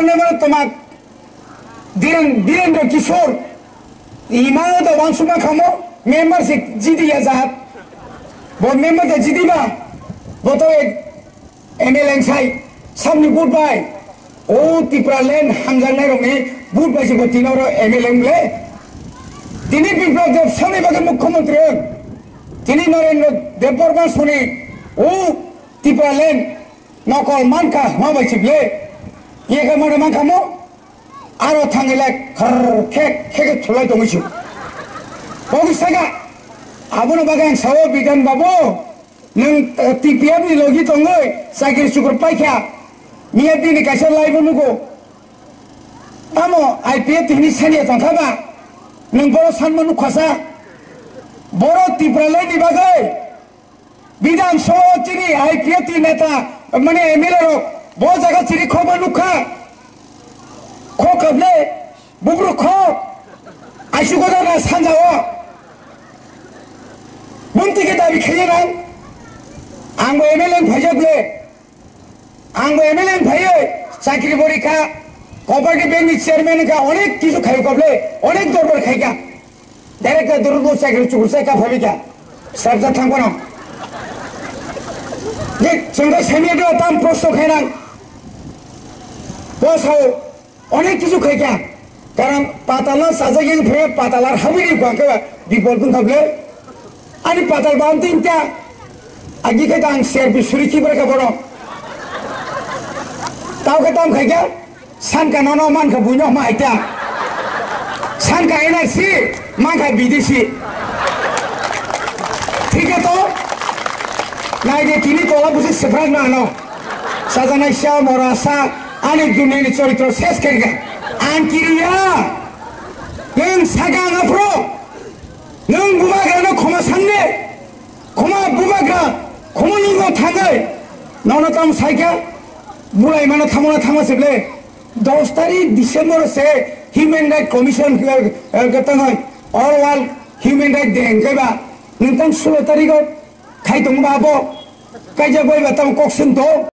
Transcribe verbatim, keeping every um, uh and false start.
Member toma Dhiren-, Dhirendra Kishore, ima da wansukma khamo, member se jidi ya jat. Bo member da jidi ba, bo to ek M L A sai, samni vote bai. O Tipraland hamjaknai rokni vote bai se bo tini oro M L A wng le. Tini Biplab Deb samni bagwi mukhyamantri wng. Tini Narendra Debbarma soni o Tipraland nokol mankha hwnba bai se ble. Ye khe mano mankha mo? Aro thangwi le khar khe khe khe thulai tongwi su. Bogwi saka, abono bagwi ang sao Bidhan Babu, nwng, eh, T P F ni logi tongwi chakri chukri paikha, miya bini kaisa laibo nugo. Tamo I P F T ni saniya tongkha ba, nwng boro sanma nukhasa. Boro Tipraland ni bagwi Bidhan Sabha chini I P F T neta, mane M L A rok, bo jaga chini khokma nukha. Khok kable, bubruk khok. Aisu goda na sanja o. Bumti ke dabi khaiye nang. Ang bo M L A phaijak le. Ang bo M L A phaiye, chakri bori kha, cooperative bank ni chairman kha, onek kisu khai kable, onek dorbar khai kha. Director durgo chakri chukur sai ka phabi kha. Sarja thang kono. Ye, chungkai sami do tam prosto khainang. Bo sao, onek kisu khai kha. Karon patalo sajak yang phai patalar habini bangka bipol kun khable. Ani patal bam tin ta. Agi khe tang ser bi suri ki berka bono. Tau khe tam khai kha. Sanka nono man kha buino ma aita. Sanka N R C man kha B D C. Thik khe to. Nai de tini tola busi seprak na no. Sajana sya mora sa ani dunia ni choritro ses khe kha. An kiriya. Yang saga ngapro. Nwng bubagrano khoma sanne, khoma bubagra, khoma nungno thangwi, nono tamo saikha, bulai mano thamona thangma se ble, dos tarik December se Human Rights Commission, eh, eh, tangwi, All World Human Rights Day hwnkhe ba, nwng tang sulo tarigo khai tongo ba abo, kaijak bai ba tamo kok sung to.